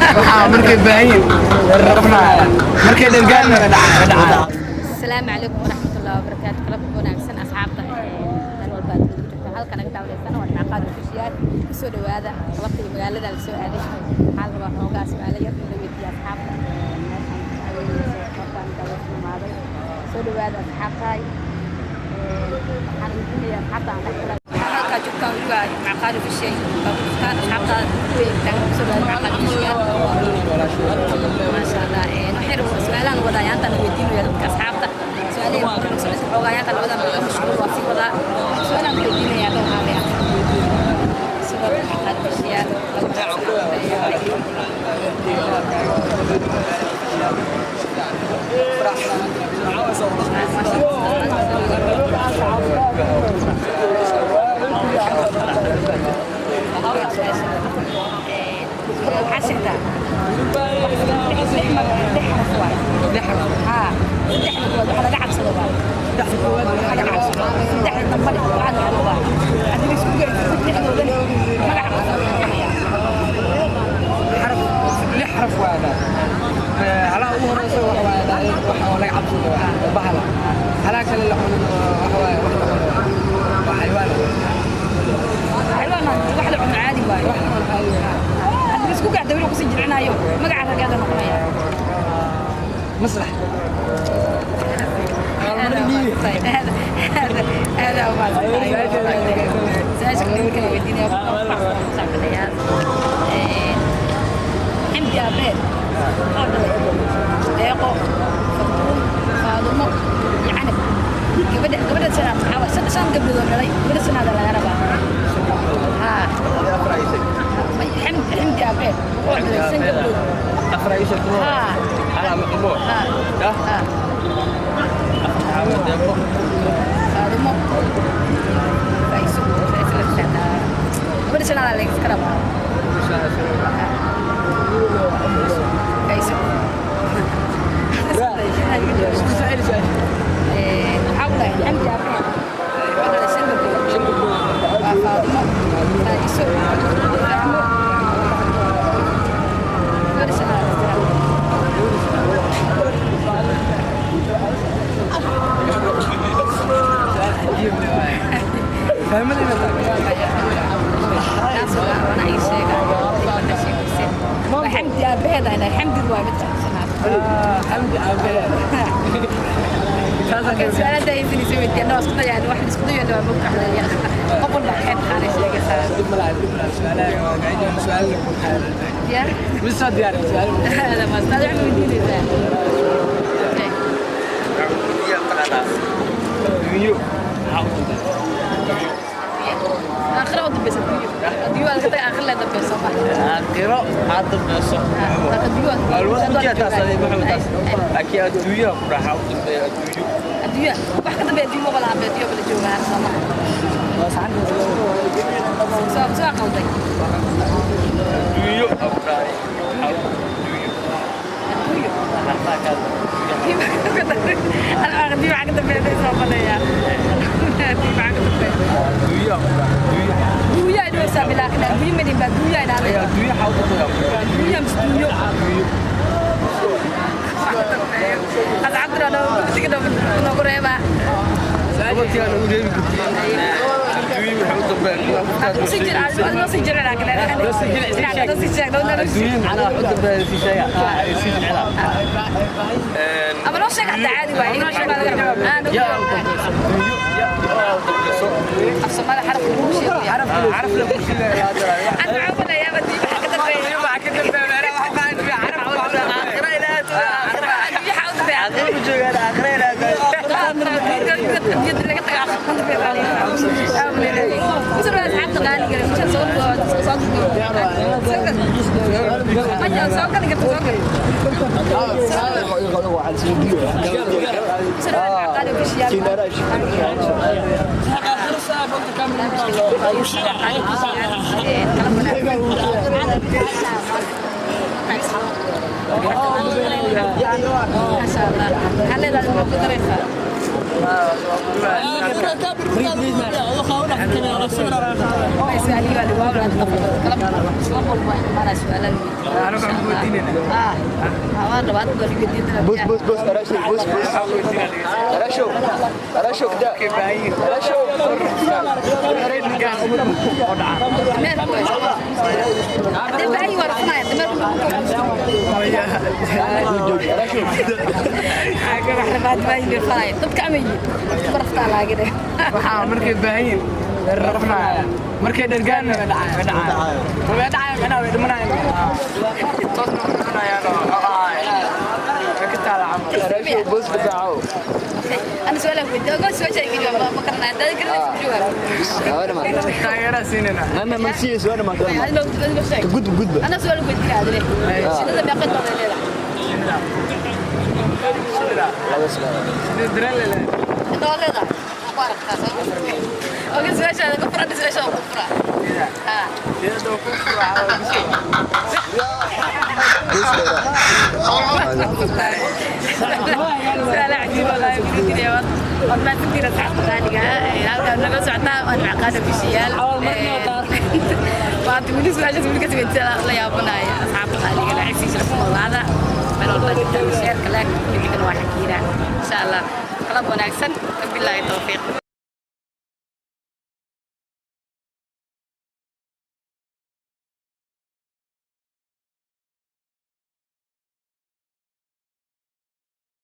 Waxaa markay baahan yihiin markay dhergaan dhacaa. Asalaamu calaykum waraxmatullahi wabarakaatu. Galab wanaagsan, asxaabta meel walba aad ku jirtaan. Halka naga daawaneysana waa Nimcaqaar Official. Kusoo dhawaada galabta iyo magaalada la soo aaday. Waxaa la rabaa xoogaa su'aalo yar in la weydiiyo asxaabta meeshan caweyneyso markaan daawadka imaaday. Soo dhawaada, asxaabtahay. Waxaan weydiinayaa asxaabta aan dhex galay. Halkaa joogtaan weliba Nimcaqaar Official baa ku jirtaan. Asxaabta taagan, kusoo dhawaada Nimcaqaar Official. Maasha Allah. Waxay rabaa su'aalahan wadaa yaantaan weydiinaya dadka asxaabta. Su'aalaha hore socota xoogaa yaantaan labadan laga mashquul waa sii wadaa. Su'aalaan weydiinaya dhowr haale ah. Sidoo kale Nimcaqaar Official lagu waxaa sheegtaa lix xaraf waaye. Haa, saddexda koowaad waxa laga cabsado waaye. Waxa laga cabsado. Saddexda dambana waxa la cuno waaye. Haddii la isku geeyo lixdoodana magaca qofka wuxuu noqonayaa. Xaraf, lix xaraf waa halaha ugu horeysa waxa waaye wax oo laga cabsado waa oo bahala. Halaha kale la cuno waxa waaye wax la cuno waa xayawaan. Xayawaan ma wax la cuno caadi waaye. Wax la cuno caadi waaye. Haddii la isku gaarto weli kusii jilcinayo magaca rageeda noqonaya. Maslax. هذا هذا هذا هو. Su-aasha kale weydiinaya saaxiibayaal. Xamdi aabeed oo dhalay Deeqo, Fartuun, Faadumo iyo Canab. Gabadha shanaad maxaa waaye? Shan gabdhood oo dhalay, gabadha shanaad laga rabaa. Haa, Xamdi aabeed oo dhalay shan gabdhood. Haa haa haa. Faadumo, Faiso, Faiso la yidhaahdaa. Gabadha shanaad la iska rabaa. Faiso. Waxaa u dhahay Xamdi aabeed oo dhalay shan gabdhood waa Faadumo, Faiso, Fahmo. Gabadha shanaad la iska rabaa. Taas waa wana ii sheegaayo wana sheegayse. Waa Xamdi aabaheed ayna Xamdi waa midka shanaad. Xamdi aabaheed. Su-aalada ay sinaysa weydiiyaan waa isku dayaan, wax isku dayaan waa mogta xaleeya. Qof walba waxay taqaanay sheegaysaa. Dib malaha, dib malaha, su'aalaha waa gacan su'aal. Ya. Mis soo diyaar su'aal. هذا ما استاذ waxaan weydiinaysaa. Okay. Dunyo maxaa u dambeeya? Aakhira u dambeysa adduunyo. Adduunyo waa laga tagay, aakhira la dambeyso ma. Aakhiro aad dambayso. Adduunyo. Alwada taas ay maxamed taas, laakiin adduunyaha ku dhaxa u dambeeya adduunyo. Adduunyo wax ka dambeeya adduunyo ma laha, adduunyo bala joogaa soo ma. Soo qalday. Adduunyo ku dhahay adduunyo. Adduunyo. Xarfaha ka Adduunyo waxaa ka dambeeya soo malaya. Adduunyo waxaa ka dambeeya. Adduunyaha ku dhahay adduunyo. Duuya ay dhawaysaa bilaakin adduunyo madin baa duuya ay dhahday. Adduunyo waxaa u dambeeya. Duuya mise duunyo. Asxaabtuna noogu noogu reebaa. Waqtigaa nagu reebi kartiin adduunyo waxaa u dambeeya. Sii jir, noo sii jir laakiin. Noo sii sheeg, noo sii. Adduunyo macnaha wax u dambeeya sii sheega sii jecela. Ama noo sheeg hataa caadi waaye. Noo sheeg baa laga rabaa. Yaa u dambayso adduunyo, yaa u dambayso. Af Soomaali xaraf lagu sheegaya. Xaraf la ku sheegaya. Aan maxaa u maleeyaa adduunyo waxa ka dambeeya. Waxa ka dambeeya waxa baan aakhira ilaa aakhira. Adduunyo waxaa u dambeeya. Aakhira ku joogaan, aakhira ilaa. Adduunyada laga tagaa asxaabta qaaliga soo soo soo gali karta soo gali. Qaali Official. Maasha Allah. Maxaa leedahay ma ku daraysaa? Su'aalihi waa lagu kala walba imaanaa su'aalaha. Weydiinaynaa. Ah, waan rabaa dad baan weydiinana. بص بص بص اراشو، بص بص اراشو، اراشو كده. Markay baahan yihiin. اراشو. Oo dhaca. Dameerku waa haddii baahan yihiin waa rafanaya dameerku. اراشو. Rafaad baahan yihiin rafanaya dadka ama yihiin dadka baraftaa laagide. Waxaa markay baahan yihiin way rafnayaan, markay dhergaanna way dhacayaan, way dhacayaan, macnaha way dhimanayaan, toosna way dhimanayaan oo way ka taala camal. اراشو بص بتاعه. أنا سؤالك weydiin ogoon su-aasha iga jawaab ma garanaya haddaad garanaysa ku jawaab. وانا ما Taageeraa siinayna. ما ما نسيس وانا ما Adiga sheeg. قد قد. أنا سؤالك weydiinaya adile shinnida meeqa indhood ay leedahay? Sida dareen lele. Indhood leedahay waa ku aragtaa soo oge su-aashaada ku furan su-aashaada ku fura. Ha. Sida ku fura. Su'aal cajiib wallaahi weydiinaya waad mahadsantihiin asxaabta qaaliga ah. Halkaan naga socotaa waan macqaana bishiyaal waad weli su-aashaas weli kasii weydiisada la yaabanaya asxaabta qaaliga lacagtii sharaf noolaada meel walba joogtaan sheerka laag midkan waa xakiira insha Allah qalab wanaagsan bilaahi tawfiiq.